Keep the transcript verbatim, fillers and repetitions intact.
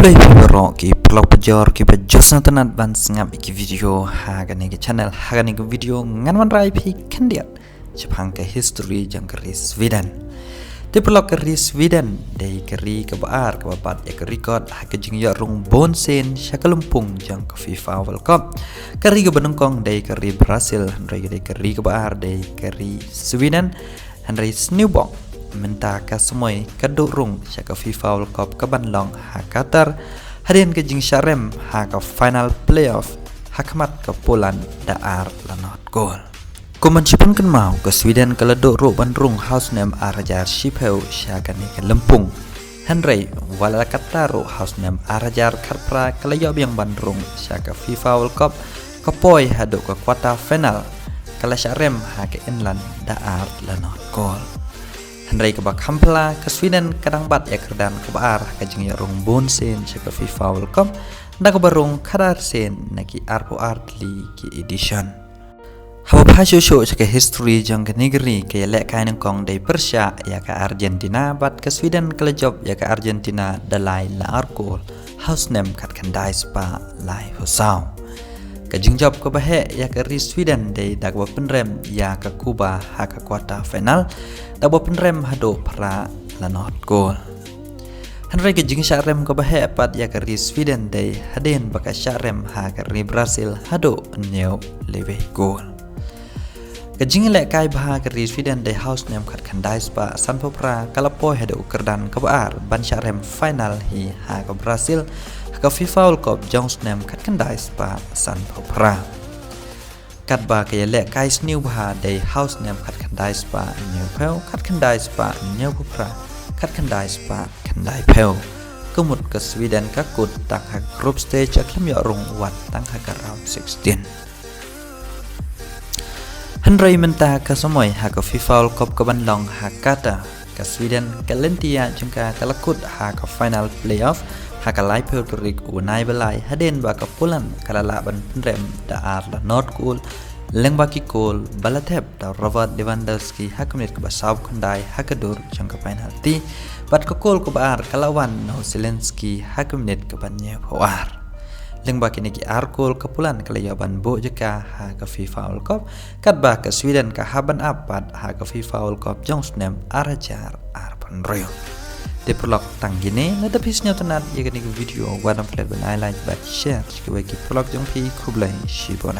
Hey, phi baroh ki paralok pajor kiba ju sngewtynnat ban sngap ïa ki video ha kane ka channel. Ha kane ka video ngan wanrah ïa phi khyndiat shaphang ka history jong ka ri Sweden. Te paralok, ka ri Sweden dei ka ri kaba ar kaba bat ïa ka record ha ka jingïoh rung bun sien sha ka lympung jong ka FIFA World Cup. Ka ri kaba nyngkong dei ka ri Brazil, hynrei ka dei ka ri kaba ar dei ka ri Sweden. Hynrei sniewbok mynta ka samoi ka duh rung sha ka FIFA World Cup kaban long ha Qatar, hadien ka jingshah rem ha ka final playoff ha khmat ka Poland da ar la not gol. Kum ban shu pynkynmaw, ka Sweden ka la duh ruh ban rung ha u snem ar hajar shiphew sha kane ka lympung. Hynrei wat la katta ruh, ha u snem ar hajar khatphra ka la ïoh biang ban rung sha ka FIFA World Cup, ka poi haduh ka quarter final, ka la shah rem ha ka England da ar la not gol. Hynrei kaba kham phylla, ka Sweden ka dang bat ïa ka kyrdan kaba ar ha ka jingïoh rung bun sien sha ka FIFA World Cup, da kaba rung khatar sien na ki arphew ar tylli ki edition. Haba phai shuh shuh sha ka history jong kane ka ri, ka ïalehkai nyngkong dei pyrshah ïa ka Argentina, bad ka Sweden ka la jop ïa ka Argentina da lai la ar gol ha u snem khatkhyndai spah laiphew saw. Ka jingjop kaba heh ïa ka ri Sweden dei da kaba pynrem ïa ka Cuba ha ka quarter final, da kaba pynrem haduh phra la not gol. Hynrei ka jingshah rem kaba heh pat ïa ka ri Sweden dei hadien ba ka shah rem ha ka ri Brazil haduh hynñiew lewei gol. Ka jingïalehkai bha ka ri Sweden dei ha u snem khatkhyndai spah sanphew phra ka la poi haduh u kyrdan kaba ar ban shah rem final hi ha ka Brazil ha ka FIFA World Cup jong u snem khatkhyndai spah sanphew phra. Katba ka ïalehkai sniew bha dei ha u snem khatkhyndai spah hynñiewphew, khatkhyndai spah hynñiewphew phra, khatkhyndai spah khyndaiphew. Ka mut ka Sweden ka kut tang ha ka group stage, ka khlem ïoh rung wat tang ha ka round sixteen. Hynrei mynta ka samoi ha ka FIFA World Cup kaban long ha Qatar, ka Sweden ka lynti ïa jong ka, ka la kut ha ka final playoff ha ka laiphew tarik u bnai ba lai, hadien ba ka Poland ka la lah ban pynrem da ar la not gol, lyngba ki gol ba la thep da u Robert Lewandowski ha ka minit kaba sawphew khyndai ha ka dur jong ka penalty, bad ka gol kaba ar ka la wan na u Zielinski ha ka minit kaba hynñiewphew ar. Lyngba kine ki ar gol, ka Poland ka la ïoh ban buh jaka ha ka FIFA World Cup, katba ka Sweden ka hap ban ap pat ha ka FIFA World Cup jong u snem ar hajar arphew hynriew. Te paralok, tang kine, lada phi sngewtynnat ïa kane ka video, wat nym klet ban ai like bad share sha kiwei ki paralok jong phi. Khublei shibun.